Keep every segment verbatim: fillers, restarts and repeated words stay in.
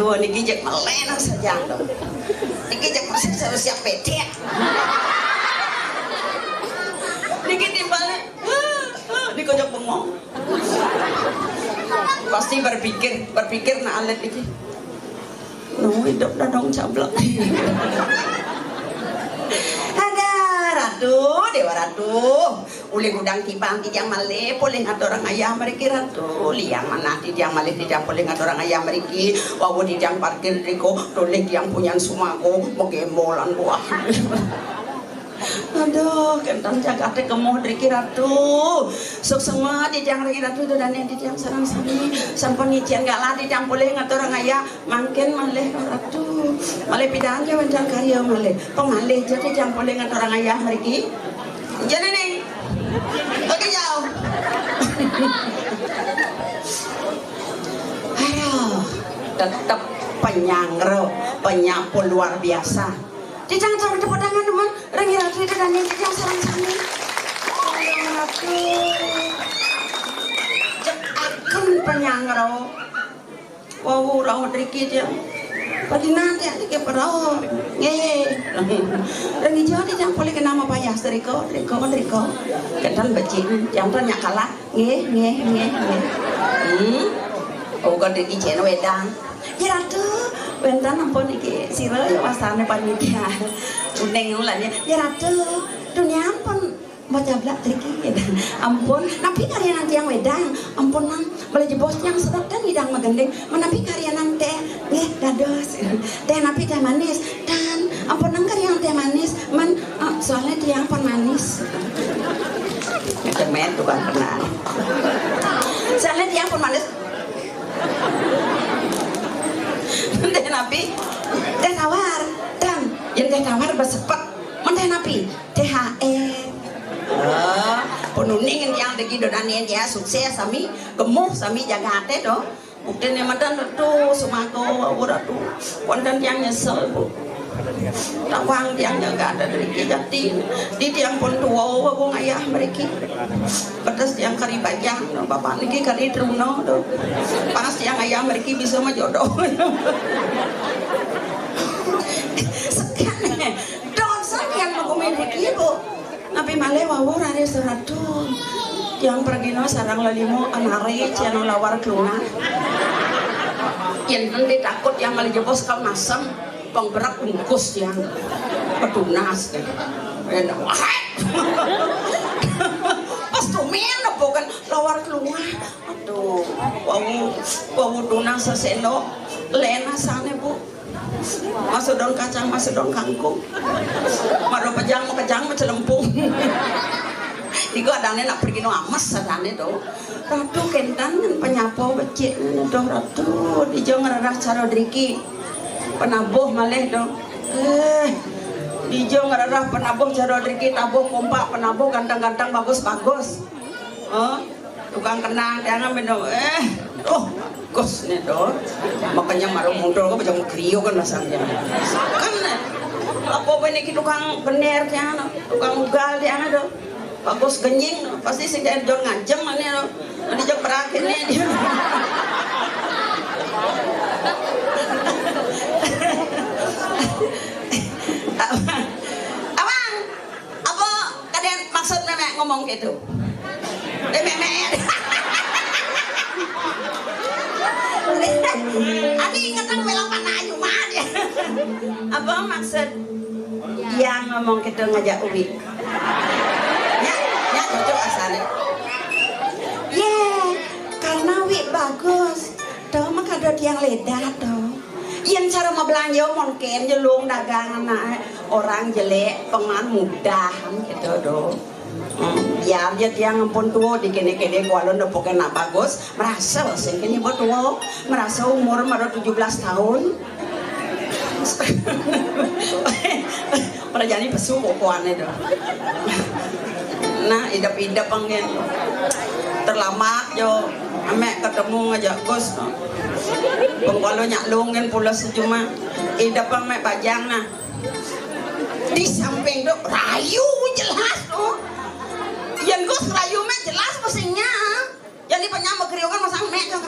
Duh, niki jek melena saja to. Niki jek masih siap-siap bedek. Niki timbale, niki jek bengong. Pasti berpikir, berpikir nah alit niki. No, hidup dadong cablek. Ada, Ratu, Dewa Ratu. Ulih gudang timpang titiang malih polih ngaturang ayah mriki, Ratu. Liang manah titiang malih titiang polih ngaturang ayah mriki. Wau titiang parkir driko, tolih tiang punyan sumago, magembolan buah. Aduh, kenten jagate kemuh driki, Ratu. Suksma titiang riki, Ratu, ida dane titiang sareng sami. Sampun ngicen galah titiang polih ngaturang ayah, mangkin malih, Ratu. Malih pidan ja wenten karya malih. Pemalih ja titiang polih ngaturang ayah mriki. Jane ning. Oke, jauh. Aduh, tetep penyangro, penyapu luar biasa. Titiang atur tepuk tangan, teman. Ring Ratu ida dane titiang sareng sami. Aduh, Ratu. Jek aken penyangro. Wau rauh driki tiang. Padinah tiang niki parauh. Nggih. Ring ijo tiang polih kena mapayas driko, driko, driko. Kenten becik tiang pun nyak kalah. Nggih, nggih, nggih, nggih. Hmm. Uga driki cen wedang. Ya Ratu, wenten ampun niki sira ya wastane panitia. Kuning lan ya. Ya Ratu, dunia ampun Mbok cablak driki. Ampun, napi karyanan tiang wedang? Ampun, Nang, malih jebos tiang sedek ten ngidang magending. Menapi karyanan teh? Nggih, dados. Teh napi teh manis? Tan, ampun, Nang, karyanan teh manis. Men, eh, soalnya tiang pun manis. Cemen tukang kenal. Soalnya tiang pun manis. Teh napi? Teh tawar. Tan, yen teh tawar besepet. Men teh napi? T H R. Oh, penuning tiang degi dodanin ya sukses sami, gemuh sami jaga ate to. Buktine menten tu sumago wau Ratu. Wenten tiang nyesel, Bu. Tawang tiang jaga ate driki jati. Di tiang pun tua wau ngayah mriki. Pedes tiang kari bajang, bapak niki kari truna to. Pas tiang ngayah mriki bisa majodoh. Sekian. Dosa tiang magumin driki, Bu. Napi malih wau raris Ratu. Tiang pragina sareng lelima anare ceno lawar klungah. Yen endi takut tiang malih jebos kal masem, pengberak bungkus tiang. Petunas deh. Yen wah. Pas tumin nepukan lawar klungah. Aduh, wau, wau tunas sesendok. Lena sane, Bu. Masudon kacang, masudon kangkung. Maro pejang, makejang, macelempung. Iku adane nak pergi no ames adane to. Ratu kenten ngan penyapa becik ngan to Ratu. Dija ngrereh cara driki. Penabuh malih to. Eh, dija ngrereh penabuh cara driki, tabuh kompak, penabuh ganteng-ganteng, bagus-bagus. Oh. Tukang kenang tiang ambil dong. Eh, oh, bagus nih dong. Makanya maru mundur kok macam krio kan rasanya. Kan nih, apa apa ini tukang bener tiang, tukang ugal tiang dong. Bagus genying, pasti si Derjon ngajem mana lo. Ini jok berakhir nih dia. Abang, apa kadang maksud Memek ngomong gitu? Eh, Memek. Adi inget nang bela panah ayu mah dia. Apa maksud yang ngomong gitu ngajak Uwi? Ya, ya cocok asalnya. Ye, karena Uwi bagus. Tuh, maka ada tiang ledah tuh. Yen cara mabelanja mungkin jelung dagang anak orang jelek, pengan mudah gitu do. Hmm, ya, ya tiang ampun tua di kene-kene kuala nepuke nak bagus, merasa sing kene buat tua, merasa umur mara tujuh belas tahun. Pada jadi pesu kokoane do. Nah, idep-idep pengen terlambat jo. Amek ketemu ngajak Gus. Pengkolo nyak lungen pulas sejuma. Idep amek bajang nah. Di samping tu rayu jelas tu. Yang Gus rayu mek jelas pusingnya. Yang di penyam kriungan masang mek tu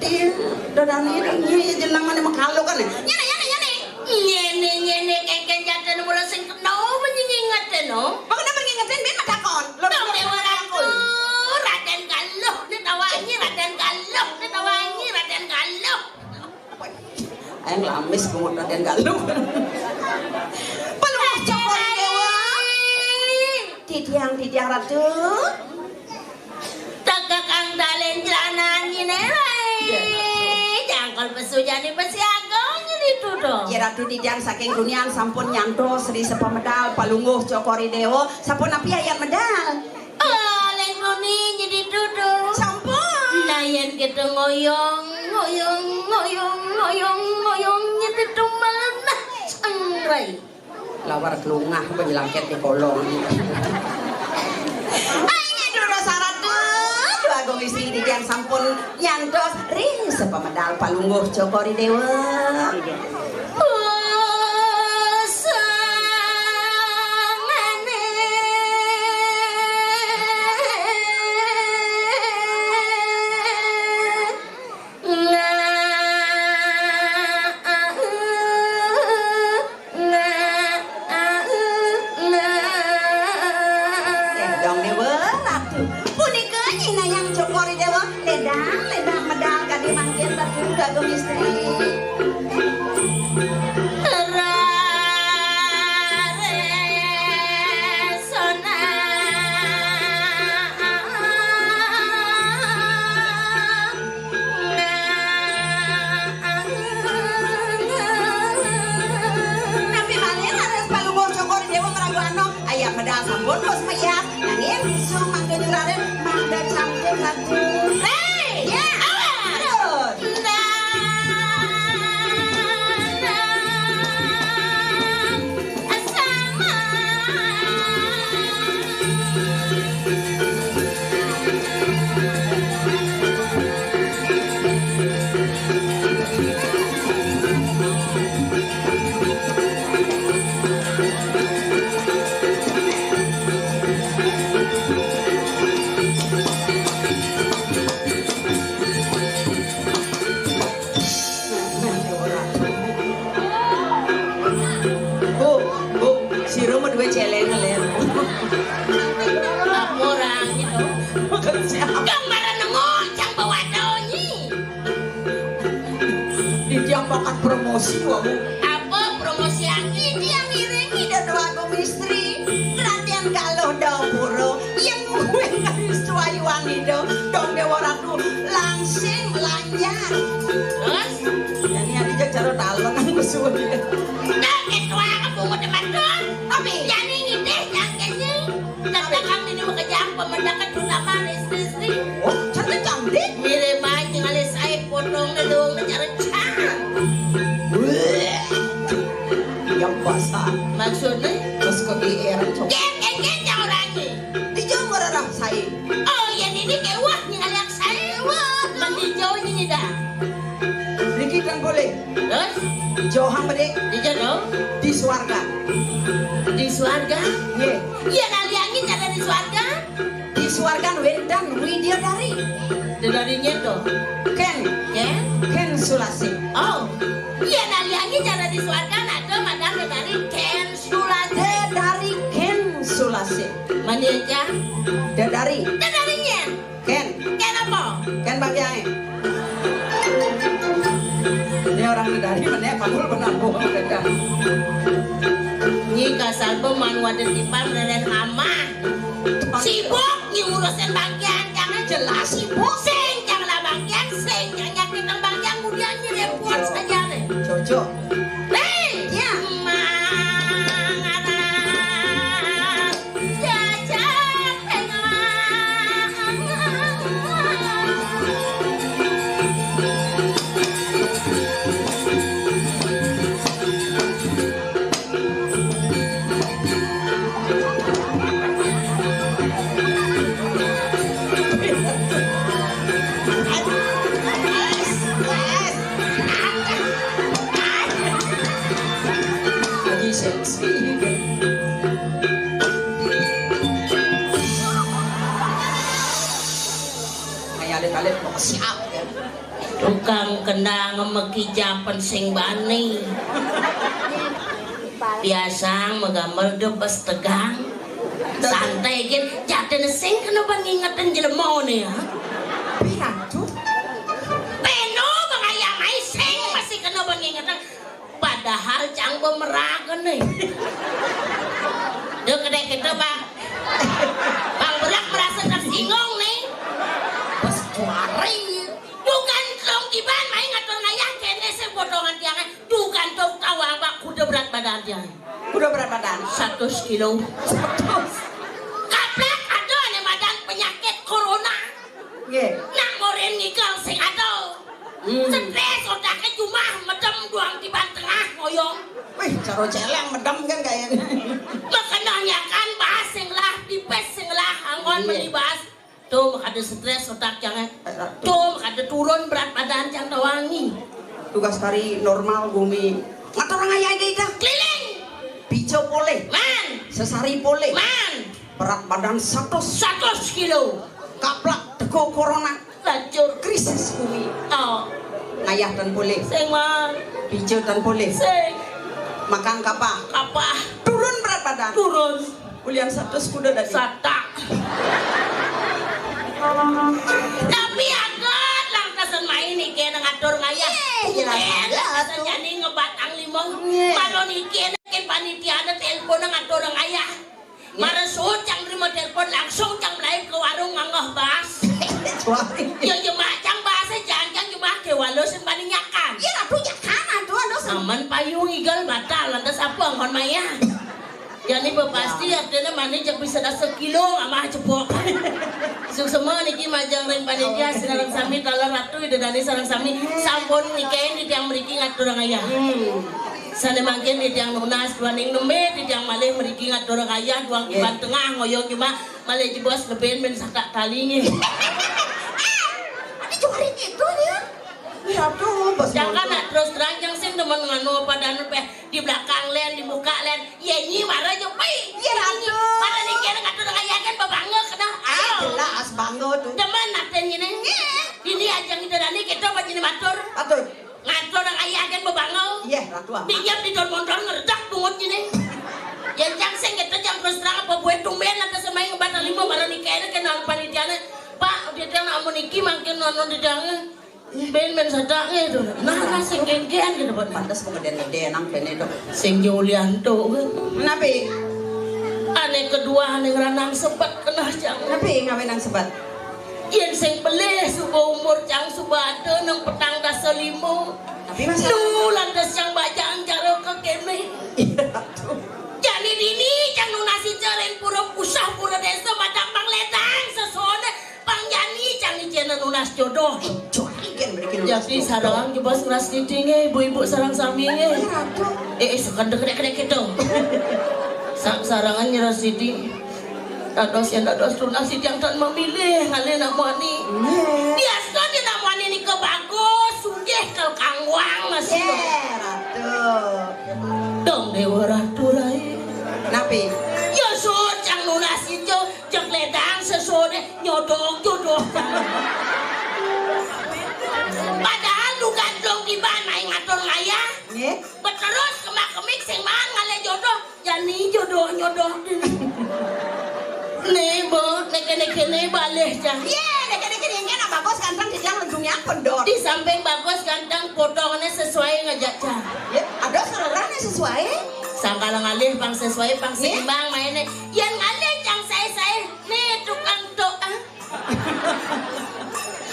pedhil. Dodane nggih jenengane mekalo kan. Nyene, nyene, nyene. Nyene, nyene, keken jaten mula sing kena menyingingeteno. Kok kena menyingetin, ben takon. Lho, Dong, lho, Dewa takon. Ratu, Raden Galuh, ditawangi Raden Galuh, ditawangi Raden Galuh. Ayo nglamis kuwi Raden Galuh. Pelungguh Cokor I Déwa. Titiang, titiang Ratu. Tegek ang dalén jlanan nyiné waé. Jangkol pesu jani besi agung nyén dituduh. Ya Ratu, titiang saking dunian sampun nyantos ri sepamedal Palungguh Cokor I Déwa. Sapunapi ayat medal? Oh, lén duni nyén dituduh. Sampun. Nah, yén kita ngoyong, ngoyong, ngoyong, ngoyong, ngoyong, nyén dituduh malah nah, cengrai. Lawar kelungah apa nyelangket di kolong. Ai, Nyai Durus Ratu, Dwagung Istri titiang sampun nyantos ring sepamedal Palungguh Cokor I Déwa. Sangane. Nah, nah, nah. Gendong Déwa Ratu. Punika nyinayang Cokor I Déwa. Ledang, ledang medal kadi mangkin Ratu Dwagung Istri. Rare sona. Napi malih raris Palungguh Cokor I Déwa ngragu anom, ayat medal sampun wus mayas, nanging bisu mangda nyurarin, mangda cantik Ratu. Hei! Ya, awas! Terus. Bu, bu, sira mah duwe celenge, Ler. Apa orangnya? Gambaran nengok, cang bawa daunyi. Di tiang pakat promosi, wau. Apa promosi angin? Tiang ngiringi Ida Dwagung Istri. Perhatian galuh dapura. Yen kuwi ngaristu ayuan Ida, dong Dewa Ratu langsing lanyar. Terus? Jani adi jek cara talon aku suwe. Nah, ketua aku mau depan dong. Tapi jani ngidih jangkene. Tetap kami ini mau kejam pemendakan terutama istri-istri. Oh, cantik-cantik. Mirip aja ngalih saya potong dong cara cang. Yang basah. Maksudnya? Terus ke G R coba. Geng, geng, geng, yang orangnya. Dijawab ora rah saé. Oh, yén ini kéweh nying alé saé. Kéweh. Mandi jauh nying dah. Niki kan boleh. Terus? Jauh hang bedé. Di jero? Di swarga. Di swarga? Nggih. Iya, naliangi cara di swarga? Di swarga wénten widadari. Widadari nyen to? Kén. Kén? Kén Sulasih. Oh. Iya, naliangi cara di swarga ada madang widadari kén Sulasih. Widadari kén Sulasih. Mani aja. Widadari. Widadari nyen. Kén. Kén apa? Kén Bang Kiai. Ini orang dari mana ya? Kamu benar bohong mereka. Nyi kasar be man wadah tipan reren amah. Sibuk nyi ngurusin bagian, jangan jelas sibuk. Sing jangan bagian, sing jangan nyakitin bagian, kemudian nyi repot saja nih. Cocok. Hei, ya. Mangaran. Lagi seksi. Kayak alit-alit mau siap ya. Tukang kendang meki japen sing bani. Biasa megamel debes tegang. Santai gén, jaten sing kena ban ngingetin jelema né ya. Piatu. Peno bang ayam ai sing masih kena ban ngingetin. Padahal cang bemerag Nih. Duh, kedék kita, Bang. Bang Berak merasa tersinggung nih. Bos kuari. Dugan Long Tiban main ngatur ngayah kéné sing potongan tiangé. Dugan tong tawang, Bang, kuda berat badan tiangé. Kuda berat badan. Satus kilo. Satus. Kaplak ada ané madan penyakit corona. Nggih. Nang morin ngikel sing ada. Hmm. Stres otaké cuma medem doang tiban tengah ngoyong. Wih, cara céléng medem kan kayaknya. Makananyakan bahas sing lah, dipes sing lah, anggon Iya. Meli bahas. Tuh, makada stres otak tiangé. Tuh, makada turun berat badan tiang tawangi. Tugas hari normal gumi. Ngatur ngayah dah. Keliling. Pico polih. Man. Sesari polih. Man. Berat badan satus. Satus kilo. Kaplak tego corona. Lacur. Krisis bumi. Oh. Ngayah tan polih. Sing, Man. Pijo tan polih. Sing. Makan kapah. Kapah. Turun berat badan. Turun. Ulian satus kuda tadi. Satak. Tapi agat langkasan main iki nang ngatur ngayah. Iya, jelas. Langkasan jani ngebatang limong. Iya. Malu niki nang panitia ada telepon nang ngatur ngayah. Mara suut cang nerima telepon langsung cang melayu ke warung nganggah bas. Cuari. Ya jemak cang bas cang cang jemak ke walusin paninyakan. Iya ratu nyakan aduh aduh. Aman payung igal batal lantas apa ngon maya. Jani bepasti artinya mana jak bisa dah sekilo amah cepok. Suksema niki majang ring panitia sinareng sami taler ratu ida dani sareng sami sampun nikain di tiang meriki ngatur ngayah. Hmm. Sané mangkin titiang nunas duaning nembé titiang malih mriki ngatur kayah duang Nggih. Kiban tengah ngoyong cuma malih jebos lebih men satak tali nggih. Adi juri gitu dia. Iya tuh, bos. Jangan nak terus terang jang sing demen nganu apa dan peh di belakang len dibuka len. Iya nyi marah jo pai. Iya ratu. Pada nih kena ngatur kayah kan bangga kena. Ayo. Jelas bangga tuh. Demen naten ini. Ini aja kita dani kita apa jadi matur. Atur. Ngatur nang ayah kan bebangau. Iya, ratu amat. Pinjam di don motor ngeredak bungut gini. Yang jang sing kita jang terus terang apa buat tumben atau semai ngebat lima barang nikah ini kenal panitiane. Pak, dia teh nak mau niki makin nonton di jangan. Ben ben sadake itu. Nah, nah sing kengkean gitu buat pantas kemudian gede nang bene dok. Sing Julianto. Napi? Ane kedua ane ngeranang sebet kena jang. Napi ngawe nang sebet? Yen sing pelih suba umur cang suba ada nang petang dasa lima. Tapi masa nu lantas cang bajang cara ke kene. Iya tuh. Jani dini cang nunas ica ring pura pusah pura desa madang pang letang sesone pang jani cang ijena nunas jodoh. Corigen mereka nunas. Jadi jodoh. Sarang jebos ngeras titinge ibu-ibu sarang saminge. Iya tuh. Eh, eh, sukan dek dek dek gitu. Sa sarangan nyeras titing. Dados yen dados tunas titiang tan memilih ngalih nak muani. Nggih. Diastun yen nak muani nika bagus, sugih kal kangwang masih. Nggih, Ratu. Dong Dewa Ratu rai. Napi? Ya sut cang nunas itu jek ledang sesone nyodong jodoh. Padahal dugan dong tiba naik ngatur ngayah. Nggih. Beterus kemak kemik sing maan ngalih jodoh. Jani jodoh nyodoh. Nih, Bu, neke-neke nih balih cah. Iya, neke-neke nih kan bagus ganteng di dalam ujungnya pondok. Di samping bagus ganteng potongannya sesuai ngajak cah. Ya, ada seorangnya sesuai. Sangkal ngalih pang sesuai pang seimbang mainnya. Yang ngalih yang saya-saya nih tukang doa.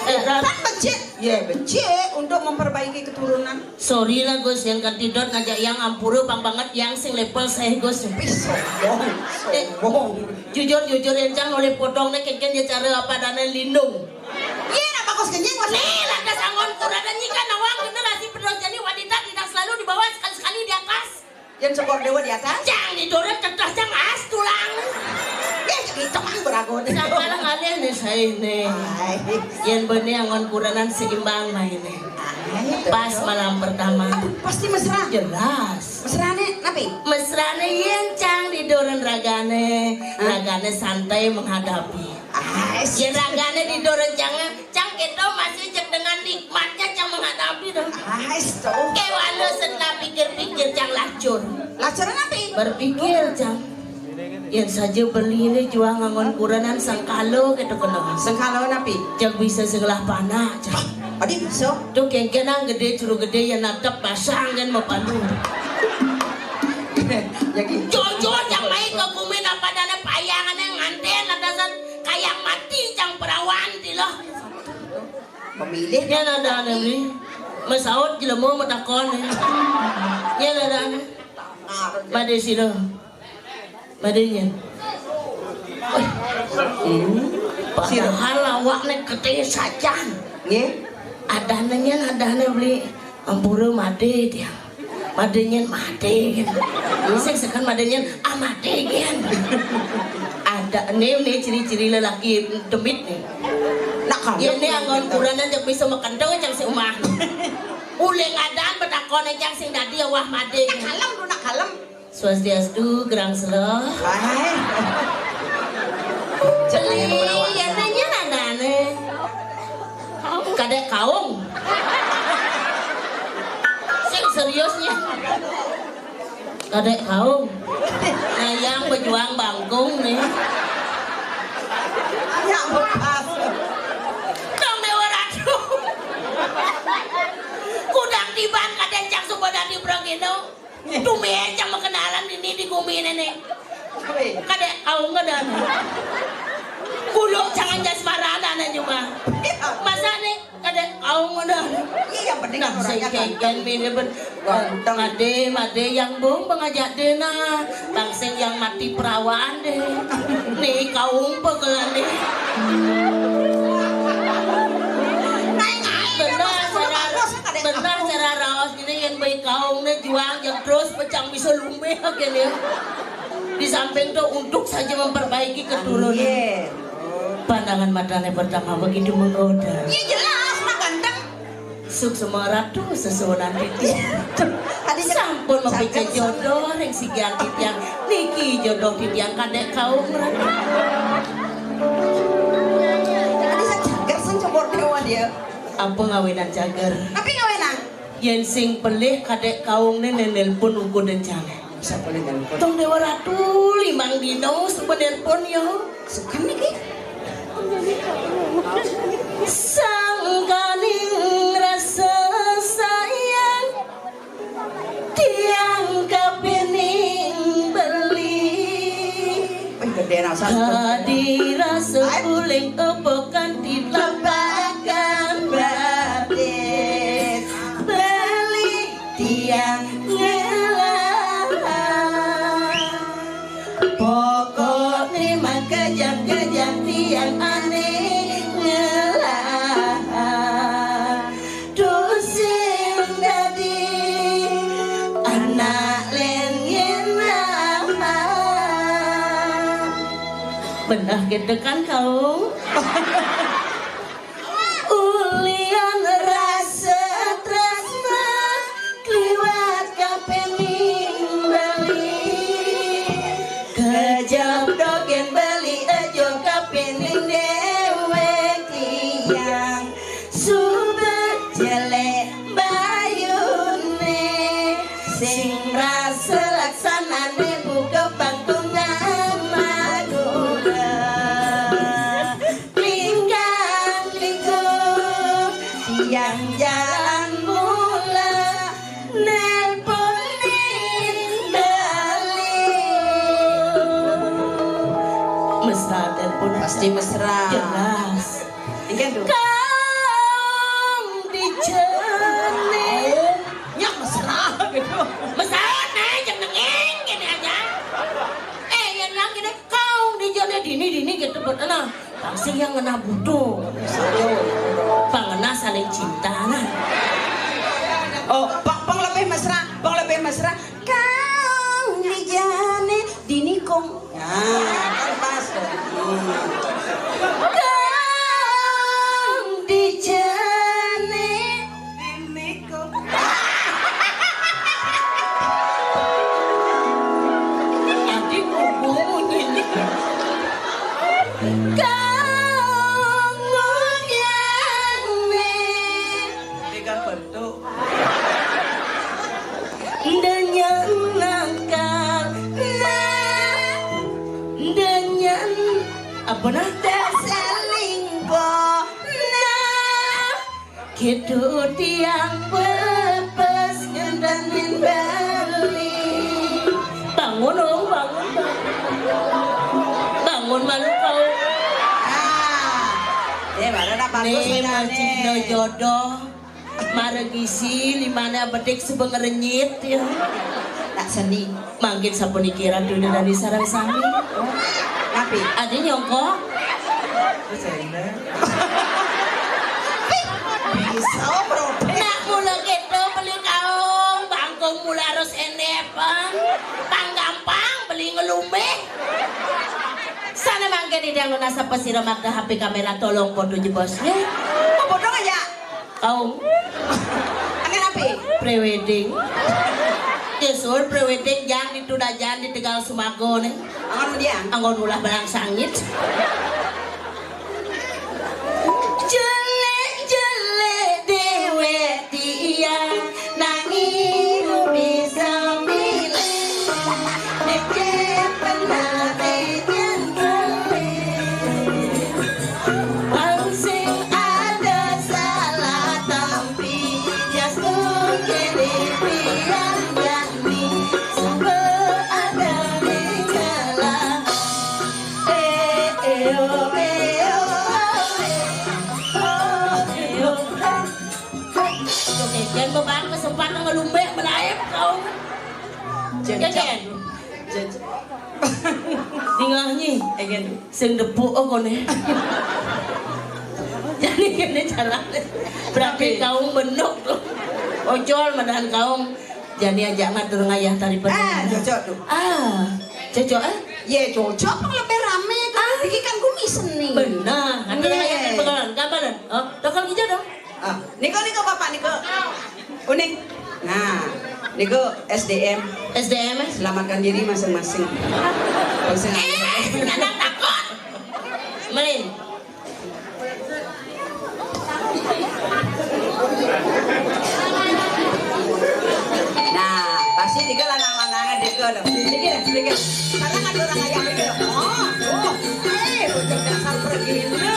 Eh, kan becik. Ya, becik untuk memperbaiki keturunan. Sorry lah Gus, yang kan tidot ngajak yang ampura pang banget yang sing level saya Gus. Ih, sombong, eh, sombong. Jujur jujur yang cang oleh potong nih kengken dia cara apa dana lindung. Iya, nak bagus kenyang mas. Nih, lantas anggon kurada nyika nawang generasi penerus jadi wanita tidak selalu di bawah sekali-sekali di atas. Yang cokor dewa di atas. Cang di turun cedah cang as tulang. Ya, jadi teman berago. Sangkal ngalih nih saya nih. Yang benih anggon kuranan seimbang main nih. Pas malam pertama. Aduh, pasti mesra. Jelas. Mesra nih, napi? Mesra nih yang cang di duren ragane. Hah? Ragane santai menghadapi. Ais. Yang ragane di duren cang, cang kita masih cek dengan nikmatnya cang menghadapi dong. Ais tuh. Kewala setelah pikir-pikir cang lacur. Lacur napi? Berpikir cang. Yang saja beli ini jual ngangon kuranan sangkalo gitu kena. Sangkalo napi? Cang bisa segelah panak cang. Adi bisa. Tuh kengkenang gede curu gede yang natap pasang kan mau palu. Jujur, cang mai ka gumi, napa adané payangané nganten, adané kayang mati, cang perawan ti lah. Pemilih. Nyén adané, Bli. Masaut jelema matakon. Nyén adané. Madé sira. Madé nyén. Padahal awakné gedé sajan. Nggih. Adané nyén, adané, Bli. Ampura madé tiang. Madé nyén madé. Sing sekan madé nyén amadé gén. Ada né, né ciri-ciri lelaki demit né. Nak kandang. Yén né anggon kurenan cang bisa makandang cang si umah. Uling adan betakon cang sing dadi awah madé. Nak kalem tu, nak kalem. Swastiastu, gerang sela. Hai. Celi, ya tanya adané. Kadék Kaung. Sing serius nya. Kadék Kaung. Nah, yang berjuang bangkung né. Ya, bekas. Dong Déwa Ratu. Kudang tiban kadék cang suba dadi pragina. Tumbén cang makenalan dini di gumi né. Kadék Kaung adané. Kulo jangan jasmara adané cuma. Masa né kadék Kaung adané. Iya, yang penting nah, orangnya ganteng. Madé, madé yang bung pengajak dena. Bang sing yang mati perawan deh. Né Kaung pegelan deh. Naik, naik, benar, cara raos. Ini yang baik Kaung né juang, yang terus pecang bisa lumbih akhirnya. Di samping tuh untuk saja memperbaiki keturunan. Iya. Pandangan matané pertama begitu menggoda. Iya jelas, nak ganteng. Suksma Ratu sesuunan titiang. Sampun mapica jodoh ring sikian titiang. Niki jodoh titiang Kadék Kaung Ratu. Tadi saya cager, saya cembor dewa dia. Apa ngawinan cager? Tapi ngawinan. Yén sing pelih Kadék Kaung né nelpon uga dencang. Sapa nelpon? Tong Déwa Ratu limang dina suba nelpon ya. Sukan niki. Sangkaning rasa sayang tiang kapining beli. Wih, gedé rasa. Dadi rasa uling apa kanthi lapakan batin. Beli tiang ngelah. Pokokné makejang-kejang tiang ané ngelah. Tusing dadi anak lén ngelah. Benah gitu kan, Kaung? Ulian rasa tresna kliwat kapining beli. Kejab dogén beli aja kapining déwék tiang. Suba jelék bayuné sing rasa laksanané buka bangkungan magura. Lingkang-lingkung tiang jalan mula nelponin beli. Mesra telepon. Pasti mesra. Jelas. Iya, Dok. Kang di jene. Nya mesra gitu. Mesra, nah, jangan nengeng gini aja. Eh, yang bilang gini, Kaung di jone dini-dini gitu buat ana. Pang sing yang ngena butuh. Pang ngena saling cinta nah. Oh, pang, pang lebih mesra, pang lebih mesra. Kaung di jane dini kong. Nah, kan pas. Kaung di jane. Adi kukumun ini. Kamu yang dengan bentuk. Dengan nakal, nah, dengan apa nah? Terselingkuh, nah. Gitu tiang pepes ngendanin beli. Malu kau. Ah. Eh, baru dah bagus. Nih, dah, masih nih. Jodoh. Mareg isi, limane bedik sebeng renyit, ya. Tak seni. Mangkin sapuniki Ratu Ida dané sareng sami. Napi? Adi nyongko. Bisa, Bro. Nak mula kéto beli kaung, bangkung mula harus endepan. Pang gampang beli ngelumbih. Sana mangkin Ida ngunasa pasira makta H P kamera tolong foto jebos, ya. Oh, foto aja. Kaung. Angin api. Prewedding. Nyusul prewedding jang di Tudajan di Tegal Sumago nih. Anggon dia. Anggon ulah barang sangit. Jelek-jelek dewek dia nanging bisa milih. Nek pernah Wong sing ada salah tampi, jas kene pian gani, sumber ada ning kalah. Eh, eh, oh, eh, oh, eh, oh, eh, oh, eh. Tuh, Keken beban kesempatan ngelumbek melaep kau. Keken. Dingah nyi. Egen. Sing depuk oh kone. Jadi kene cara. Berarti kaung benuk tuh. Ojol madahan kaung. Jadi ajak ngatur ngayah tari. Ah, cocok tuh. Ah, cocok, eh? Ye, cocok, lebih rame kan. Ah. Iki kan gumi seni. Benar. Ngatur ngayah tari pegangan. Gambaran. Oh, tokol hijau dong. Ah, niku, niku, Bapak, niku. Uning. Nah, niku S D M. S D M, eh? Selamatkan diri masing-masing. Bosen. Eh, jangan takut. Melin. Nah, pasti niku lanang-lanangan niku lho. Niki, niki. Karena ada orang ayam niku lho. Oh, oh. Eh, bocah dasar pergi. Niki, niki.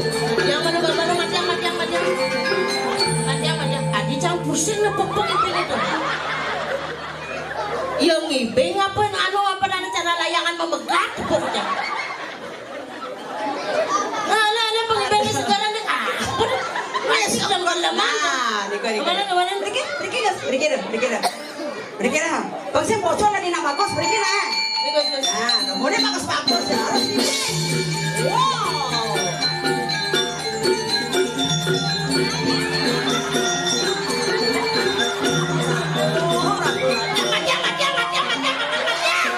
Matiang, matiang, matiang, matiang. Matiang, matiang. Adi campur sing nepuk-nepuk ipin itu. Ya ngibing apa anu apa nang cara layangan memegat pokoknya. Nah, nah, nah, pengibing sekarang nih. Ah, wes, udah berleman. Nah, niku, niku. Kemana, kemana? Mriki, mriki, Gus. Mriki, dah, mriki, dah. Mriki, dah. Bang, sing pojok tadi nak bagus, mriki, dah. Ini, Gus, Gus. Nah, nomornya bagus-bagus, ya. Harus ini. Wow. Matiang, matiang, matiang, matiang, matiang, matiang, matiang.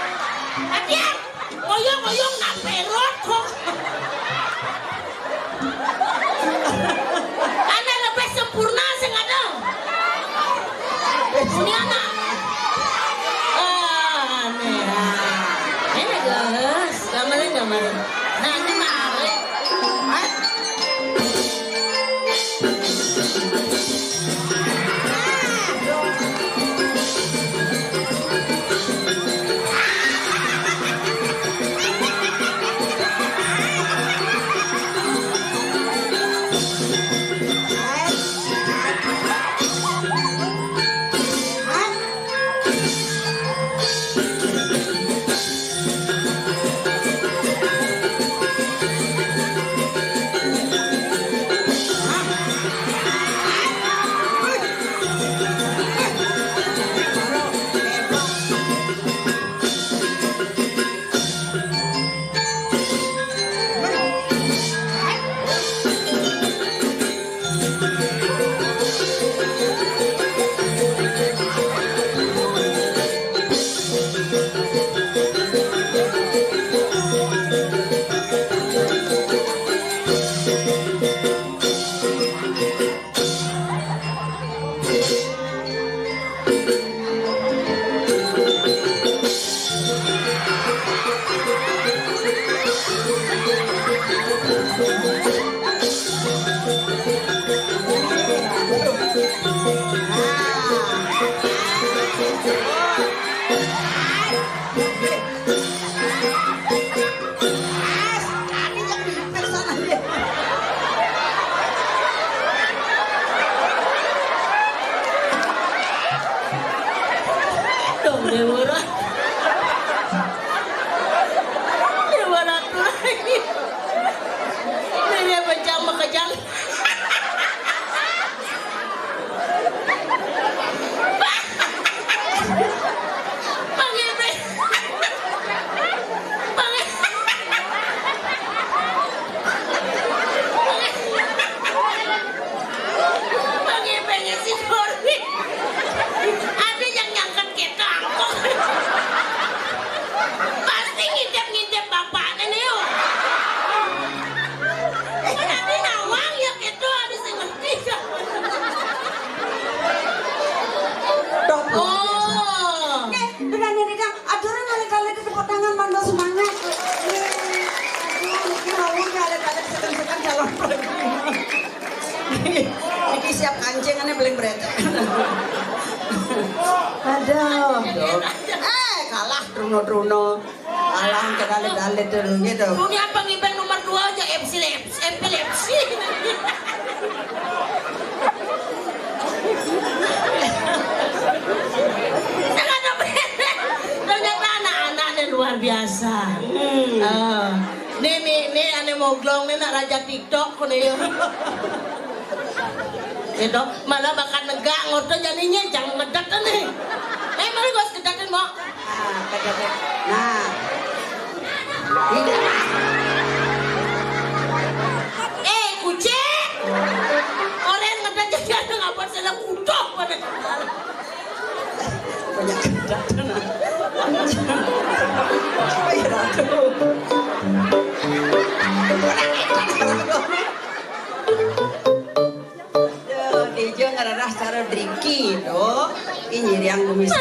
Matiang. Oyong-oyong nak perot kok. Ana lebih sempurna sing ada. Ini anak. Ah, aneh. Ini geus, gamelan, gamelan. Nah, ini mah. Ah. Déwa Ratu. Déwa Ratu. Déwa Ratu. Pangibing. Pang-, pangibing si Dori. Ada yang nyangkut kita. Pasti ngintip-ngintip bapaknya nih, yuk. Tapi nawang ya gitu, ada sing ngerti. Dok. Oh. Oke, berani nih, Kang. Aduh, orang kali-kali itu tepuk tangan, mantap semangat. Aduh, ini mau kali-kali sekan-sekan calon. Ini siap kancing, ini beling berecek. Aduh. Eh, kalah, Truno-Truno. Alah, kedalit-dalit dulu gitu. Punya pangibing nomor dua aja, epilepsi, epilepsi. Ternyata anak-anaknya luar biasa. Hmm. Eh, nih, nih, nih, ane moglong, nih, nak raja TikTok, nih, ya. Gitu. Malah bakal negak, ngotot jadinya, jangan ngedet, nih. Eh, mari gua segedetin, Mbok. Nah, kejepit. Nah. Ini. Eh, kucing. Orang ngedet jadi ada ngapa salah kutok pada. Banyak kedet, nah. Oh, iya, aduh. Duh, Tejo ngererah cara driki, duh. Ih, nyiriang kumis.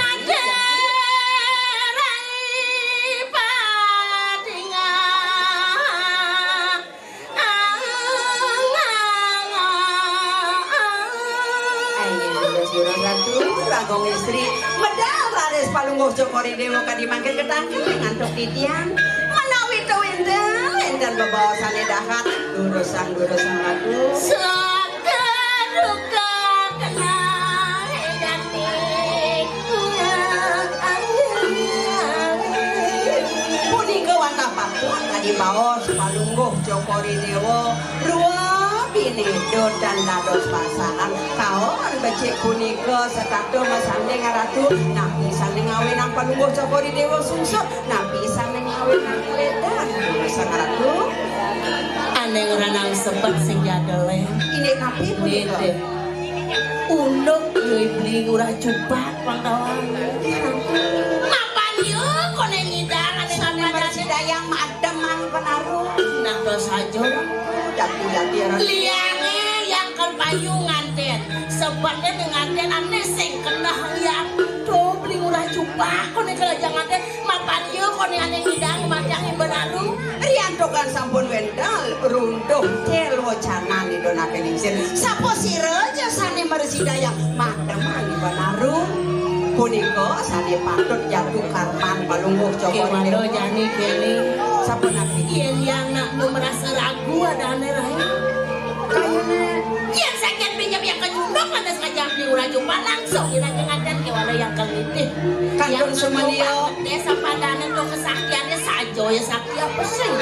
Ayo, Sira Ratu, Bagong Istri, medal raris Palungguh Cokor I Déwa kadi mangkin ketangkil ngantuk titiang. Menawi to wénten, wénten bebaosane dahat, durusang-durusang Ratu. Saka duka kenang édan. Punika wantah patut kadi baos Palungguh Cokor I Déwa, rua bini dodan dados pasangan. Kaon becik punika setata masanding Ratu, napi sane ngawinang Palungguh Cokor I Déwa sungsut, napi sane ngawinang ledan Sang Ratu. Ane ngranang sebet sing jadeleng. Indik napi punika? Indik. Unduk Dewi Beli Ngurah Cupak, Bang Tawang. Mapan yo, kone nyidang ane sane ngapadan. Mersidayang madem ang penaru. Nah, dos aja. Jati-jati orang. Liange yang kepayu nganten. Sebetnya nganten ane sing kenah yang. Tuh, Beli Ngurah Cupak, kone kelaja nganten. Mapan yo kone ane ngidang matang imbenaru. Riantukan sampun wental runduh cel wacanan Ida Nake Lingsir. Sapa sira ja sane mresidayang mademang imbenaru? Punika sane patut jatuh karman Palungguh Cokor I Déwa. Jani kene. Sapa napi? Yen yang nak merasa ragu adane rae. Kayune. Yen saking pinjam yang kecunduk, lantas ngajam di ura jumpa langsung ira ke ngadan ke wala yang kelitih. Kantun yang sumenio. Desa padane to kesaktiane sajo ya sakti apa sih?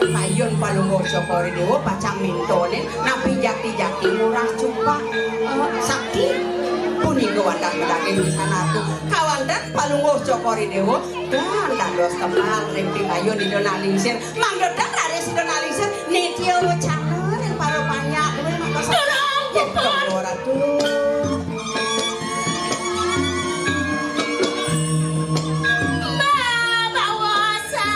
Payun Palungguh Cokor I Déwa pacang mintone napi jati-jati Ngurah Cupak. Eh, sakti punika wantah medaging pisan atu. Kawanten Palungguh Cokor I Déwa dan dados kembal ring pingayun Ida Nak Lingsir. Mangda raris Ida Nak Lingsir nitya wacana ring para panjak duwe maka. Durung puput. Ratu. Mbak Bawasa.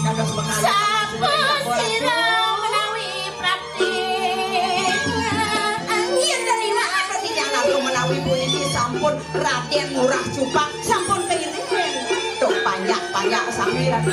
Dados bekal. Sapa sira menawi prapti? Yen derima. Menawi puniki sampun Raden Ngurah Cupak sampun kairing. Tuh, panjak-panjak sami, Ratu.